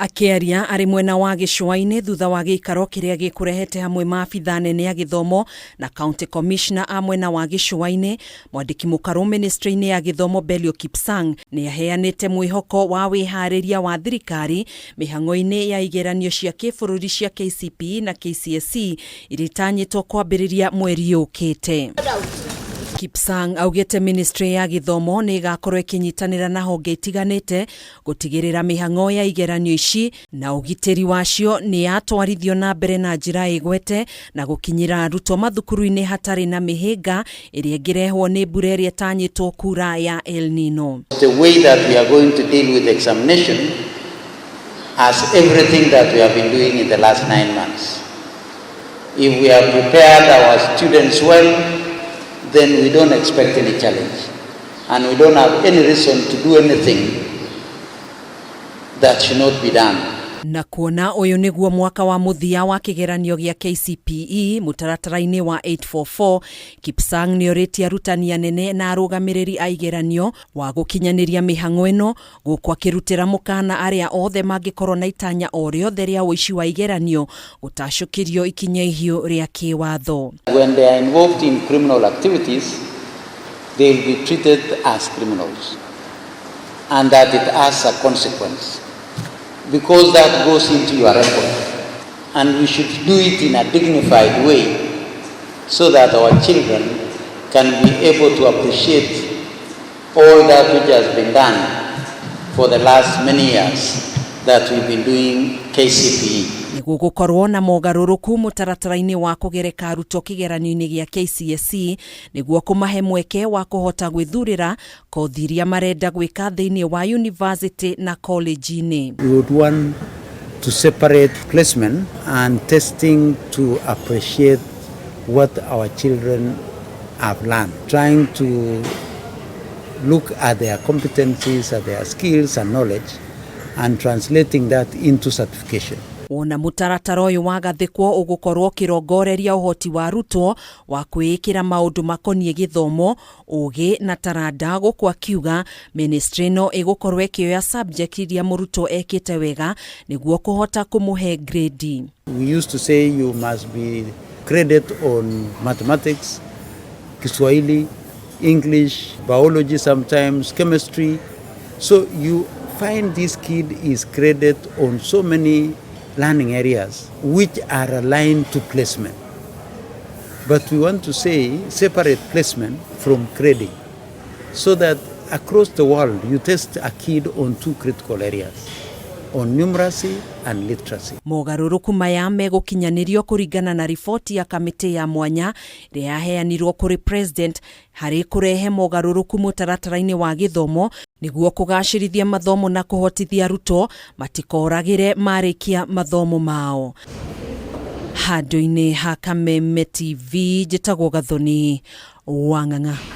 Akĩaria arĩ mwena wa gĩcũa-inĩ thutha wa gĩikaro kĩrĩa gĩkũrehete hamwe maabitha anene a gĩthomo na county commissioner a mwena wa gĩcũa-inĩ, mwandĩki mũkarũ ministry-inĩ ya gĩthomo Belio Kipsang nĩ aheanĩte mwĩhoko wa wĩharĩria wa thirikari mĩhang'o-inĩ ya igeranio cia kĩbũrũri cia KCPE na KCSE iria itanyĩtwo kwambĩrĩria mweri ũkĩte. Kipsang augĩte ministry ya gĩthomo nĩ ĩgakorwo ĩkĩnyitanĩra na honge itiganĩte gũtigĩrĩra mĩhang'o ya igeranio ici na ũgitĩri wacio nĩ yatwarithio na mbere na njĩra ĩgwete na gũkinyĩra arutwo mathukuru-inĩ hatarĩ na mĩhĩnga ĩrĩa ĩngĩrehwo nĩ mbura ĩrĩa ĩtanyĩtwo kura ya El Nino. The way that we are going to deal with examination as everything that we have been doing in the last 9 months. If we have prepared our students well, then we don't expect any challenge. And we don't have any reason to do anything that should not be done. Na kuona ũyũ nĩguo mwaka wa mũthia wa kĩgeranio gĩa KCPE mũtaratara-inĩ wa 844, Kipsang nĩ orĩtie arutani anene na arũgamĩrĩri a igeranio wa gũkinyanĩria mĩhang'o ĩno, gũkũ akĩrutĩra mũkana arĩa othe mangĩkorwo na itanya o rĩothe rĩa ũici wa igeranio gũtacũkĩrio ikinya ihiũ rĩa kĩwatho. When they are involved in criminal activities, they will be treated as criminals, and that it has a consequence because that goes into your record. And we should do it in a dignified way so that our children can be able to appreciate all that which has been done for the last many years that we've been doing KCPE. Nĩ gũgũkorwo na mogarũrũku mũtaratara-inĩ wa kũgereka arutwo kĩgeranio-inĩ gĩa KCSE nĩguo kũmahe mweke wa kũhota gwĩthurĩra kothi iria marenda gwĩka thĩinĩ wa university na college-inĩ. We would want to separate placement and testing to appreciate what our children have learned, trying to look at their competencies, at their skills and knowledge, and translating that into certification. Wona mũtaratara ũyũ wagathĩkwo ũgũkorwo ũkĩrongoreria ũhoti wa arutwo wa kwĩĩkĩra maũndũ makoniĩ gĩthomo, ũgĩ na taranda, gũkũ akiuga ministry ĩno ĩgũkorwo ĩkĩoya subject iria mũrutwo ekĩte wega nĩguo kũhota kũmũhe grade. We used to say you must be graded on mathematics, Kiswahili, English, biology sometimes, chemistry. So you find this kid is graded on so many learning areas which are aligned to placement. But we want to say separate placement from grading so that across the world you test a kid on two critical areas, on numeracy and literacy. Mogarũrũku maya megũkinyanĩrio kũringana na riboti ya kamĩtĩ ya mwanya ĩrĩa yaheanirwo kũrĩ president harĩ kũrehe mogarũrũku mũtaratara-inĩ wa gĩthomo nĩguo kũgacĩrithia mathomo na kũhotithia arutwo matikoragĩre marĩkia mathomo mao. Handũ-inĩ ha Kameme TV, njĩtagwo Gathoni Wang'ang'a.